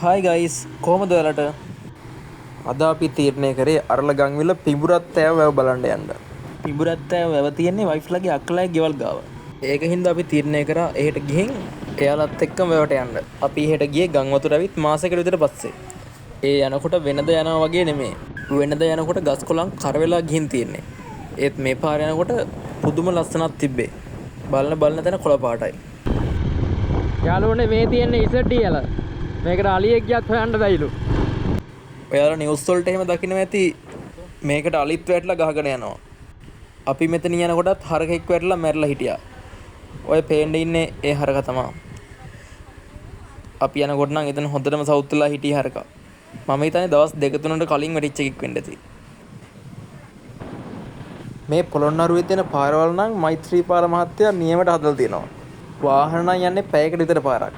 Hi guys, කොහොමද ඔයාලට? අද අපි තීරණය කරේ අරලගම්විල පිඹුරත් ඈව වැව බලන්න යන්න. පිඹුරත් ඈව වැව තියෙන්නේ වයිෆ්ලාගේ අක්කලාගේ ගෙවල් ගාව. ඒක හින්දා අපි තීරණය කරා එහෙට ගිහින් එයාලත් එක්කම වැවට යන්න. අපි එහෙට ගියේ ගම් වතුර ඇවිත් මාසෙකට විතර පස්සේ. ඒ යනකොට වෙනද යනවා වගේ නෙමෙයි. වෙනද යනකොට ගස් කොළන් කර වෙලා ගිහින් තියෙන්නේ. ඒත් මේ පාර යනකොට පුදුම ලස්සනක් තිබ්බේ. බලන බලන තැන කොළ පාටයි. යාළුවනේ මේ තියෙන්නේ ඉසඩ් ඉහළ. මේකට අලියෙක් ගියත් හොයන්න බැයිලු. ඔයාලා නිවුස් වලට එහෙම දකින්න ඇති මේකට අලිත් වැටලා ගහගෙන යනවා. අපි මෙතන යනකොටත් හරකෙක් වැටලා මැරලා හිටියා. ඔය පේන්න ඉන්නේ ඒ හරක තමා. අපි යනකොට නම් එතන හොඳටම සවුත් වෙලා හිටිය හරකා. මම හිතන්නේ දවස් දෙක තුනකට කලින් වැටිච්ච එකෙක් වෙන්න ඇති. මේ පොළොන්නරුවේ තියෙන පාරවල් නම් මෛත්‍රීපාල මහත්තයා නියමට හදලා තියෙනවා. වාහන නම් යන්නේ පැයකට විතර පාරක්.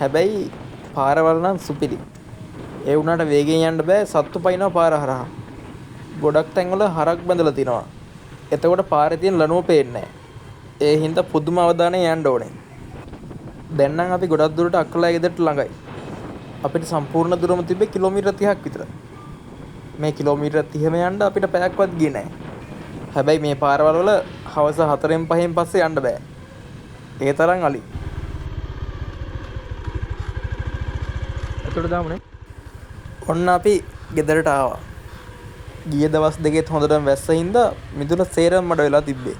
හැබැයි පාරවල් නම් සුපිරි. ඒ වුණාට වේගයෙන් යන්න බෑ, සත්තු පයින්නවා පාර හරහා. ගොඩක් තැන්වල හරක් බැඳලා තිනවා. එතකොට පාරේ තියෙන ලණුව පේන්නේ නෑ. ඒ හින්දා පුදුම අවධානයෙන් යන්න ඕනේ. දැන් නම් අපි ගොඩක් දුරට අක්කලා ගෙදරට ළඟයි. අපිට සම්පූර්ණ දුරම තිබ්බේ කිලෝමීටර් 30ක් විතර. මේ කිලෝමීටර් 30ම යන්න අපිට පැයක්වත් ගියේ නෑ. හැබැයි මේ පාරවල් වල හවස 4න් 5න් පස්සේ යන්න බෑ. ඒ තරම් අලි. ඇතුළට දාමුනේ. ඔන්න අපි ගෙදරට ආවා. ගිය දවස් දෙකෙත් හොඳටම වැස්ස හින්දා මිදුල සේරම මඩ වෙලා තිබ්බේ.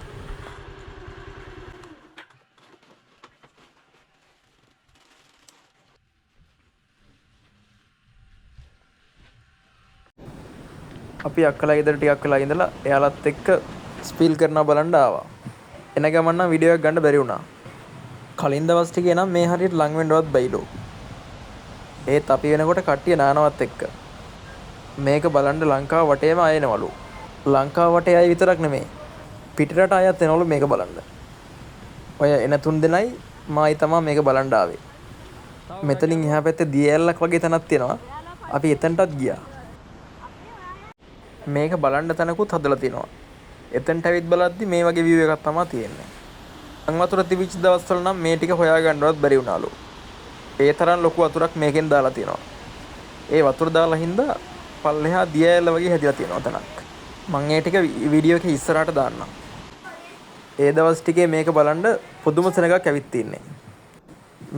අපි අක්කලා ගෙදර ටිකක් වෙලා ඉඳලා එයාලත් එක්ක ස්පීල් කරනවා බලන්න ආවා. එන ගමන් නම් වීඩියෝ එකක් ගන්න බැරි වුණා. කලින් දවස් ටිකේ නම් මේ හරියට ලං වෙන්නවත් බැයිලු. ඒත් අපි වෙනකොට කට්ටිය නානවත් එක්ක. මේක බලන්න ලංකාව වටේම අය එනවලු. ලංකාව වටේ අය විතරක් නෙමෙයි, පිටරට අයත් එනවලු මේක බලන්න. ඔය එන තුන් දෙනයි මායි තමා මේක බලන්න ආවේ. මෙතනින් එහා පැත්තේ දිය ඇල්ලක් වගේ තැනක් තියෙනවා. අපි එතනටත් ගියා. මේක බලන්න තැනකුත් හදලා තියෙනවා. එතනට ඇවිත් බලද්දි මේ වගේ view එකක් තමා තියෙන්නේ. ගම් වතුර තිබිච්ච දවස්වල නම් මේ ටික හොයාගන්නවත් බැරි වුණාලු. ඒ තරම් ලොකු වතුරක් මේකෙන් දාලා තියෙනවා. ඒ වතුර දාලා හින්දා පල්ලෙහා දිය ඇල්ල වගේ හැදිලා තියෙනවා තැනක්. මං ඒ ටික වීඩියෝ එකේ ඉස්සරහට දාන්නම්. ඒ දවස් ටිකේ මේක බලන්න පුදුම සෙනගක් ඇවිත් තින්නේ.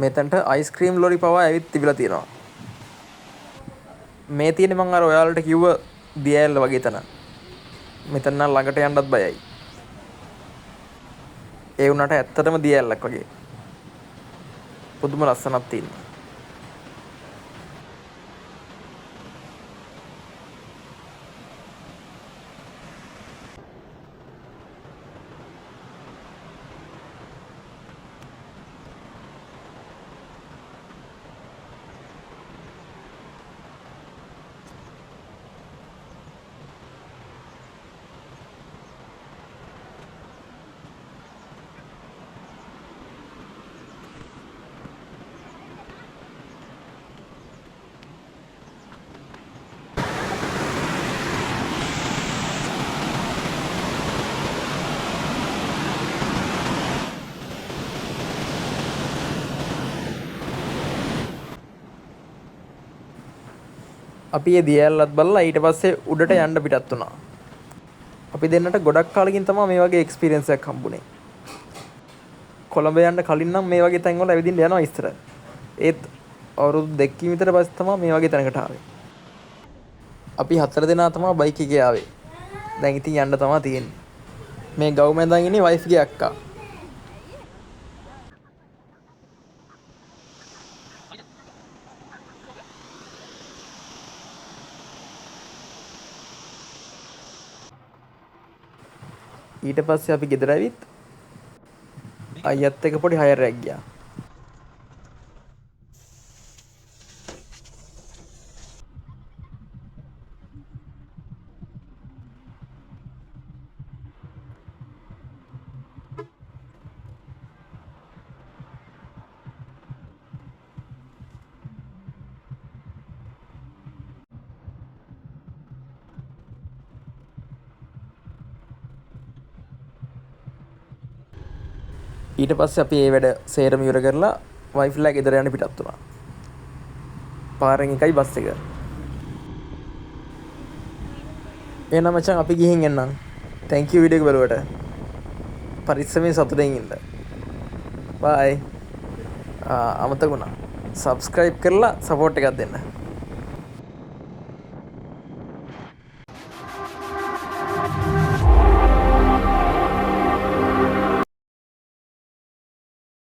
මෙතනට අයිස්ක්‍රීම් ලොරි පවා ඇවිත් තිබිලා තියෙනවා. මේ තියෙන්නේ මං අර ඔයාලට කිව්ව දිය ඇල්ල වගේ තැන. මෙතන නම් ළඟට යන්නත් බයයි. ඒ වුණාට ඇත්තටම දිය ඇල්ලක් වගේ. පුදුම ලස්සනක් තියෙනවා. අපි ඒ දිය ඇල්ලත් බලලා ඊට පස්සේ උඩට යන්න පිටත් වුණා. අපි දෙන්නට ගොඩක් කාලෙකින් තමයි මේ වගේ එක්ස්පීරියන්ස් එකක් හම්බුනේ. කොළඹ යන්න කලින් නම් මේ වගේ තැන්වල ඇවිදින්න යනවා ඉස්සර. ඒත් අවුරුදු දෙකකින් විතර පස්සේ තමයි මේ වගේ තැනකට ආවේ. අපි හතර දෙනා තමයි බයික් එකේ ආවේ. දැන් ඉතින් යන්න තමයි තියෙන්නේ. මේ ගව් මැදන් ඉන්නේ වයිෆ්ගේ අක්කා. ඊට පස්සේ අපි ගෙදර ඇවිත් අයියත් එක්ක පොඩි හයර් එකක් ගියා. ඊට පස්සේ අපි ඒ වැඩ සේරම ඉවර කරලා වයිෆ්ලා ගෙදර යන්න පිටත් වුණා. පාරෙන් එකයි බස් එක. එහෙනම් මචං අපි ගිහින් එන්නම්. Thank you video එක බැලුවට. පරිස්සමෙන් සතුටෙන් ඉන්න. බයි. අමතක වුණා. සබ්ස්ක්‍රයිබ් කරලා සපෝට් එකක් දෙන්න.